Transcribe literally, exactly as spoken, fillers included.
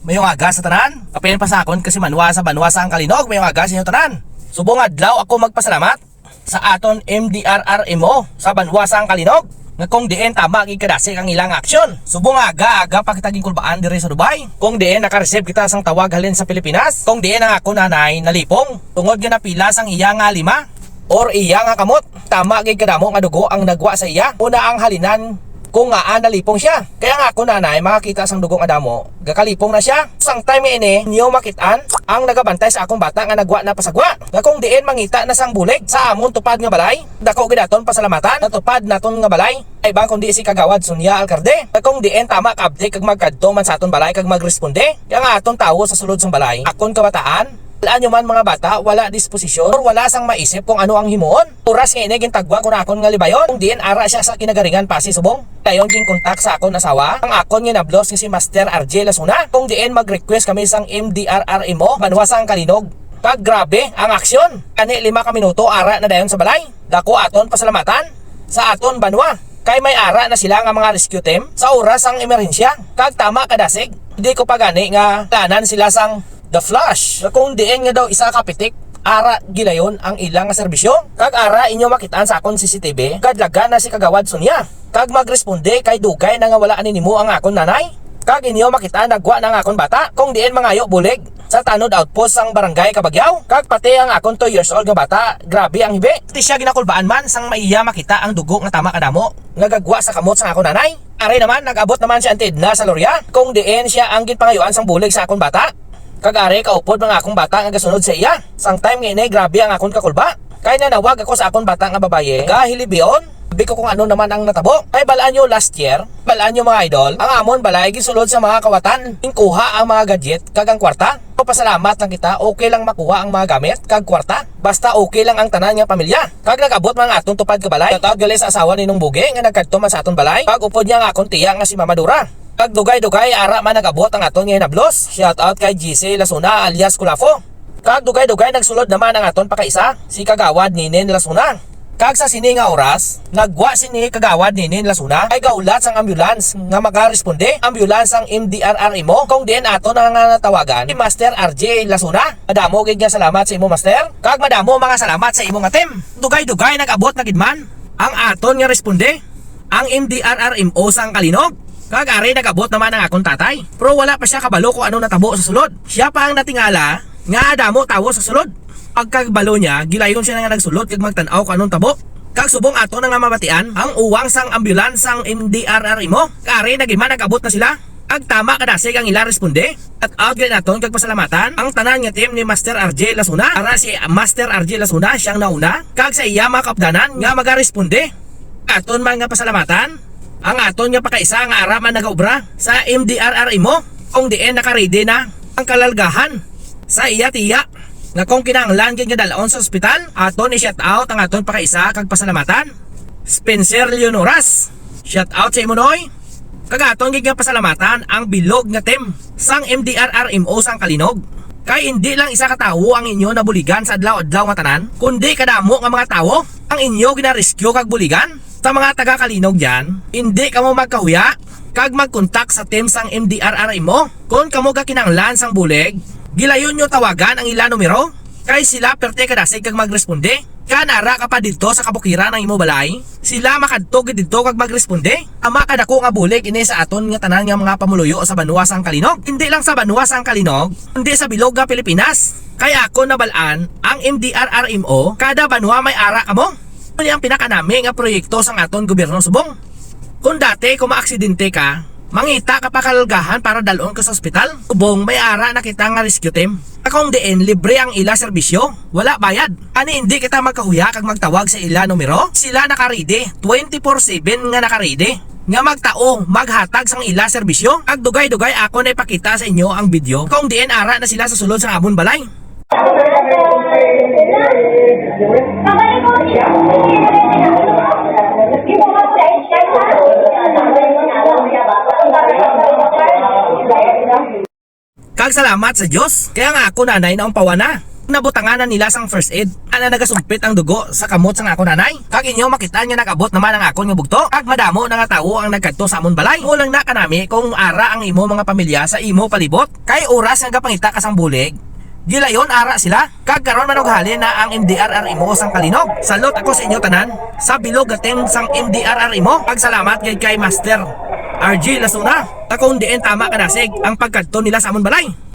Mayong aga sa tanan. Kapin pa sa akon kasi manwa sa banwa sa Angkalinog. Mayong aga sa inyo tanan. Subong adlaw ako magpasalamat sa aton M D R R M O sa banwa sa Angkalinog nga kung diin tama gid kadasig ang ilang aksyon. Subong aga-aga pa kita ginkulbaan diri sa Dubai, kung diin naka-receive kita sang tawag halin sa Pilipinas, kung diin ang akon nanay nalipong tungod nga napila sang iya nga lima or iya nga kamot. Tama gid kadamo nga dugo ang nagwa sa iya. Una ang halinan kung ngaa nalipong siya. Kaya nga ako nanay makakita sang dugo nga damo, gakalipong na siya. Sang time nga ini, inyo makit-an ang nagabantay sa akong bata nga nagwa na pasagwa. Nga kung diin mangita na sang bulig sa amon tupad nga balay, dako gid naton pasalamatan. Natupad naton nga balay ay bang kundi si Kagawad Sonia Alcalde. Nga kung diin tama kaabtik kag magkadto man sa aton balay kag magresponde. Kaya nga aton tawo sa sulod sang balay, akon kabataan, wala nyo man mga bata, wala disposisyon, or wala sang maisip kung ano ang himuon. Oras nga ini gintagwa ko na akon nga libayon, kung diin ara siya sa kinagaringan pasi subong. Dayon ginkontak sa akon asawa, ang akon nga nablos nga si Master R J Lasuna, kung diin mag-request kami sang M D R R M O, banwa sang Kalinog. Kag grabe ang aksyon. Ani lima ka minuto, ara na dayon sa balay. Dako aton pasalamatan sa aton banwa. Kay may ara na sila nga mga rescue team sa oras sang emerhensya. Kag tama kadasig, di ko pa gani nga lanan sila sang The Flash, nga kung diin nga daw isa ka pitik, ara gilayon ang ila nga serbisyo. Kag ara inyo makit-an sa akon C C T V, kadlagan na si Kagawad Sonia. Kag magresponde kay dugay na nga wala ani nimo ang akon nanay. Kag inyo makit-an nagwa na ang akon bata, kung diin mangayo bulig sa tanod outpost sang barangay Kabagyaw. Kag pati ang akon two years old nga bata, grabe ang hibi. Pati siya ginakulbaan man sang maiya makita ang dugo nga tama kadamo nga gagwa sa kamot sang akon nanay. Ari naman, nag-abot naman si Auntie Edna sa Loria, kung diin siya ang ginpangayuan sang bulig sa akon bata. Kag ari, kaupod mga akong bata nga gasunod sa iya. Sang time nga ini, grabe ang akon kakulba. Kay nanawag ako sa akon bata nga babayi, gahilibion. Sabi ko kung ano naman ang natabo. Kay balaan nyo last year, balaan nyo mga idol, ang amon balay gisulod sa mga kawatan. Inkuha ang mga gadget kag ang kwarta. Pasalamat lang kita, okay lang makuha ang mga gamit kag kwarta. Basta okay lang ang tanan nga pamilya. Kag nag-abot man ang atong tupad ka balay. Shout out gali sa asawa ni Nong Bugi nga nagkadto man sa aton balay. Pag-upod niya ang akon tiya nga si Mama Dora. Kag dugay-dugay, ara man nag-abot ang aton nga hinablos. Shout out kay G C Lasuna alias Kulafo. Kag dugay-dugay nagsulod naman ang aton pakaisa, si Kagawad Ninin Lasuna. Kag sa sini nga oras, nagwa sini Kagawad Ninin Lasuna ay gahulat sang ambulance nga makaresponde, ambulance sang M D R R M O, kung diin ato na nga natawagan si Master R J Lasuna. Madamo gid nga salamat sa imo, Master. Kag madamo mga salamat sa imo nga team. Dugay-dugay nag-abot na gid man ang aton nga responde, ang M D R R M O sang Kalinog. Kag ari nag-abot naman ang akon tatay. Pero wala pa siya kabalo kung ano natabo sa sulod. Siya pa ang natingala nga damo tawo sa sulod. Pagkabalo niya, gilayon siya na nga nagsulod kag magtan-aw kung anong tabo. Kag subong ato na nga mabatian, ang uwang sang ambulance sang M D R R M O. Kag ari na gid man nag-abot na sila. Kag tama kadasig ang ila responde. Shout out gid naton kag pasalamatan ang tanan nga team ni Master R J Lasuna. Para si Master R J Lasuna siyang nauna kag sa iya mga kapdanan nga magaresponde. Aton man nga pasalamatan ang aton nga pakaisa nga ara man nagaobra sa M D R R M O, kung diin naka-ready na ang kalalgahan sa iya tiya nga kung kinahanglan gid nga dal-on sa ospital, aton i-shout out ang aton pakaisa kag pasalamatan, Spencer Leonoras. Shout out sa imo, Noy. Kag aton gid nga pasalamatan ang bilog nga team sang M D R R M O sang Kalinog. Kay indi lang isa ka tawo ang inyo nabuligan sa adlaw-adlaw nga tanan, kundi kadamo nga mga tawo ang inyo ginarescue kag buligan. Sa mga taga Kalinog diyan, indi kamo magkahuya kag magkontak sa team sang M D R R M O. Kon kamo gakinahanglan sang bulig, gilayon nyo tawagan ang ila numero, kay sila perte kadasig kag magresponde. Kan ara ka pa didto sa kabukiran ang imo balay, sila makadto gid didto kag magresponde. Tama kadako nga bulig ini sa aton nga tanan nga mga pamuluyo sa banwa sang Kalinog. Hindi lang sa banwa sang Kalinog, kundi sa bilog nga Pilipinas. Kay akon nabal-an, ang M D R R M O, kada banwa may ara kamo. Ini ang pinakanami nga proyekto sang aton gobyerno subong. Kung dati, kung maaksidente ka, mangita ka pa kalalgahan para dalon ka sa ospital. Subong, may ara na kita nga rescue team. Kung diin, libre ang ila serbisyo, wala bayad. Ani, hindi kita magkahuya kag magtawag sa ila numero. Sila nakaredy, twenty-four seven nga nakaredy nga magtao, maghatag sang ila serbisyo. Kag dugay-dugay ako na ipakita sa inyo ang video kung diin ara na sila sa sulod sa amon balay. Kag salamat sa Dios, kaya nga ako nanay na umpawan na. Nabutangan na nila sang first aid. Ana nagasumpit ang dugo sa kamot sang akon nanay. Kag inyo makit-an nga nag-abot naman ang akon nga bugto. Kag madamo na nga tawo ang nagkadto sa amon balay. Mo lang na kanami kung ara ang imo mga pamilya sa imo palibot. Kay oras nga gapangita ka sang bulig, gilayon ara sila. Kag karon manughalin na ang M D R R M O sang kalinog. Salot ako sa inyo tanan. Sa bilog nga team sang M D R R M O, pagsalamat gid kay Master R G Lasuna. Takon diin tama ka nasig ang pagkadto nila sa amon balay.